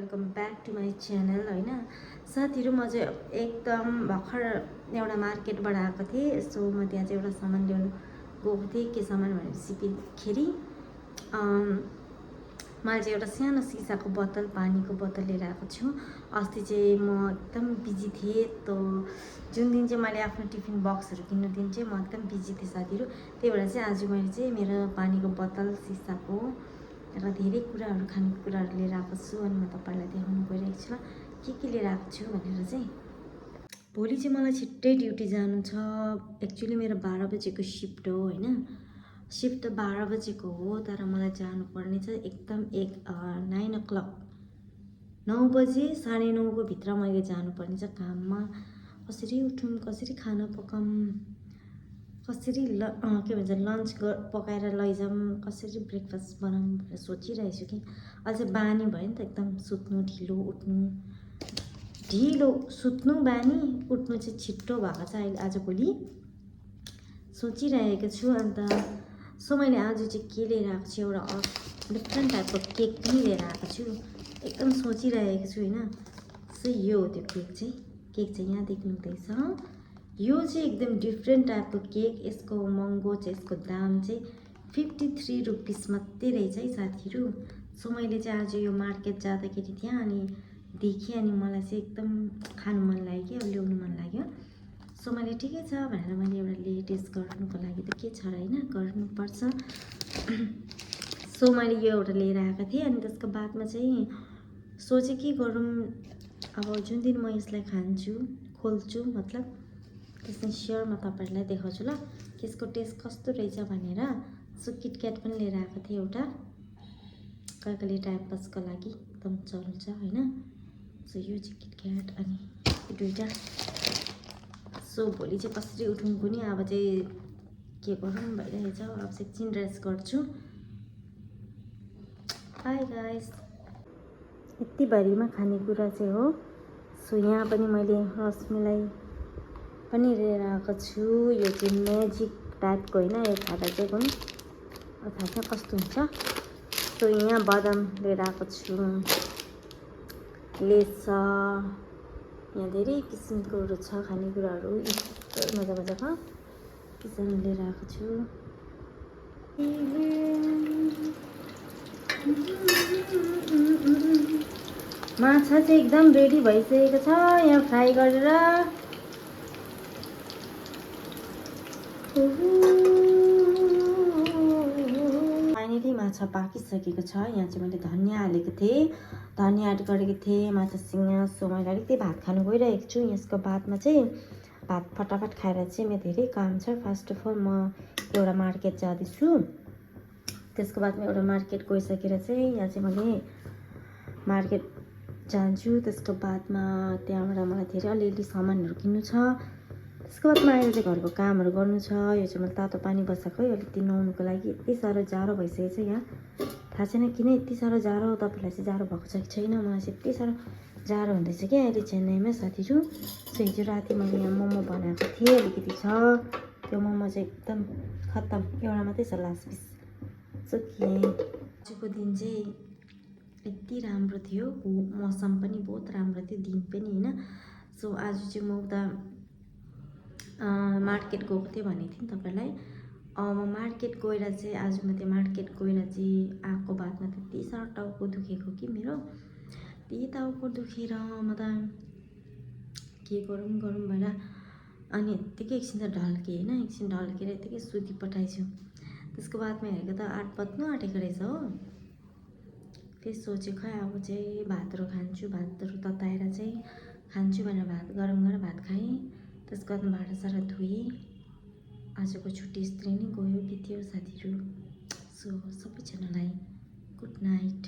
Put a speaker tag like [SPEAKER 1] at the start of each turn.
[SPEAKER 1] Welcome back to my channel होइन साथीहरू। म चाहिँ एकदम भर्खर एउटा मार्केटबाट आएको थिएँ। सो म त्यहाँ चाहिँ एउटा सामान ल्याउनु गएको थिएँ। के सामान भनेपछि फेरि मैले चाहिँ एउटा सानो सिसाको बोतल, पानीको बोतल लिएर आएको छु। अस्ति चाहिँ म एकदम बिजी थिएँ। जुन दिन चाहिँ मैले आफ्नो टिफिन बक्सहरू किन्नु दिन चाहिँ म एकदम बिजी थिएँ साथीहरू। त्यही भएर चाहिँ आज मैले चाहिँ मेरो पानीको बोतल, सिसाको र धेरै कुराहरू, खानेकुराहरू लिएर आएको छु। अनि म तपाईँलाई देखाउनु गइरहेको छु के लिएर आएको छु भनेर चाहिँ। भोलि चाहिँ मलाई छिट्टै ड्युटी जानु छ। एक्चुअली मेरो 12 बजेको सिफ्ट हो होइन। सिफ्ट त 12 बजेको हो, तर मलाई जानुपर्ने छ एकदम 9 o'clock, 9 बजे 9:30को भित्र मैले जानुपर्ने छ काममा। कसरी उठौँ, कसरी खाना पकाऊँ, कसरी के भन्छ लन्च पकाएर लैजाऊँ, कसरी ब्रेकफास्ट बनाऊँ भनेर सोचिरहेको छु कि अझै बानी भयो नि त एकदम सुत्नु ढिलो, उठ्नु ढिलो, सुत्नु बानी, उठ्नु चाहिँ छिट्टो भएको छ अहिले आजभोलि सोचिरहेको छु। अन्त सो मैले आज चाहिँ के लिएर आएको छु, एउटा डिफ्रेन्ट टाइपको केक पनि लिएर आएको छु। एकदम सोचिरहेको छु होइन। सो यो हो त्यो केक चाहिँ यहाँ देख्नुहुँदैछ। यो चाहिँ एकदम डिफ्रेन्ट टाइपको केक। यसको महँगो चाहिँ, यसको दाम चाहिँ 53 रुपिस मात्रै रहेछ है साथीहरू। सो मैले चाहिँ आज यो मार्केट जाँदाखेरि त्यहाँ अनि देखेँ, अनि मलाई चाहिँ एकदम खानु मन लाग्यो, ल्याउनु मन लाग्यो। सो मैले ठिकै छ भनेर मैले एउटा टेस्ट गर्नुको लागि त के छ र होइन, गर्नुपर्छ। सो मैले यो एउटा लिएर आएको थिएँ। अनि त्यसको बादमा चाहिँ सोचेँ के गरौँ, अब जुन दिन म यसलाई खान्छु, खोल्छु मतलब त्यसमा सेयर म तपाईँहरूलाई देखाउँछु ल यसको टेस्ट कस्तो रहेछ भनेर। सो किटक्याट पनि लिएर आएको थिएँ एउटा, कहिले टाइम पासको लागि एकदम चल्छ होइन। सो यो चाहिँ किटक्याट अनि दुईवटा। सो भोलि चाहिँ कसरी उठौँ पनि अब चाहिँ के गरौँ भइरहेछ। अब चाहिँ एकछिन रेस्ट गर्छु। हाई गाइस, यति भरिमा खानेकुरा चाहिँ हो। सो यहाँ पनि मैले रसमलाई पनि लिएर आएको छु। यो चाहिँ म्याजिक टाइपको होइन, यो खाँदा चाहिँ पनि थाहा छ कस्तो हुन्छ। सो यहाँ बदाम लिएर आएको छु, लेस छ, यहाँ धेरै किसिमकोहरू छ खानेकुराहरू, मजाको किसिम लिएर आएको छु। माछा चाहिँ एकदम रेडी भइसकेको छ यहाँ फ्राई गरेर। फाइनली माछा पाकिसकेको छ। यहाँ चाहिँ मैले धनियाँ हालेको थिएँ, धनियाँ एड गरेको थिएँ माछासँग। सो मैले अलिकति भात खानु गइरहेको छु। यसको बादमा चाहिँ भात फटाफट खाएर चाहिँ मेरो धेरै काम छ। फर्स्ट अफ अल म एउटा मार्केट जाँदैछु। त्यसको बादमा एउटा मार्केट गइसकेर चाहिँ यहाँ चाहिँ मैले मार्केट जान्छु। त्यसको बादमा त्यहाँबाट मलाई धेरै अलिअलि सामानहरू किन्नु छ। त्यसको बादमा आएर चाहिँ घरको कामहरू गर्नु छ। यो चाहिँ मैले तातो पानी बसाएको है अलिकति नुहाउनुको लागि। यति साह्रो जाडो भइसकेको छ यहाँ, थाहा छैन किन यति साह्रो जाडो। तपाईँलाई चाहिँ जाडो भएको छ कि छैन, मलाई चाहिँ यति साह्रो जाडो हुँदैछ क्या अहिले चेन्नईमा साथीहरू। सो हिजो राति मैले यहाँ मोमो बनाएको थिएँ, अलिकति छ त्यो मोमो चाहिँ एकदम खत्तम, एउटा मात्रै छ लास्ट पिस। सो के आजको दिन चाहिँ यति राम्रो थियो, मौसम पनि बहुत राम्रो थियो, दिन पनि होइन। सो आज चाहिँ म उता मार्केट गएको थिएँ भनेको थिएँ नि तपाईँलाई। म मार्केट गएर चाहिँ आज म त्यो मार्केट गएर चाहिँ आएको बादमा त्यति साह्रो टाउको दुखेको कि मेरो, त्यही टाउको दुखेर म त के गरौँ भएर अनि यत्तिकै एकछिन त ढल्केँ होइन। एकछिन ढल्केर यत्तिकै सुती पठाएछु। त्यसको बादमा हेरेको त 8 बज्नु आँटेको रहेछ हो। फेरि सोचेँ खै अब चाहिँ भातहरू खान्छु, भातहरू तताएर चाहिँ खान्छु भनेर भात गरम गरेर भात खाएँ। त्यसको बादमा भाँडासाँडा धोएँ। आजको छुट्टी यसरी नै गयो, बित्यो साथीहरू। सो सबैजनालाई गुड नाइट।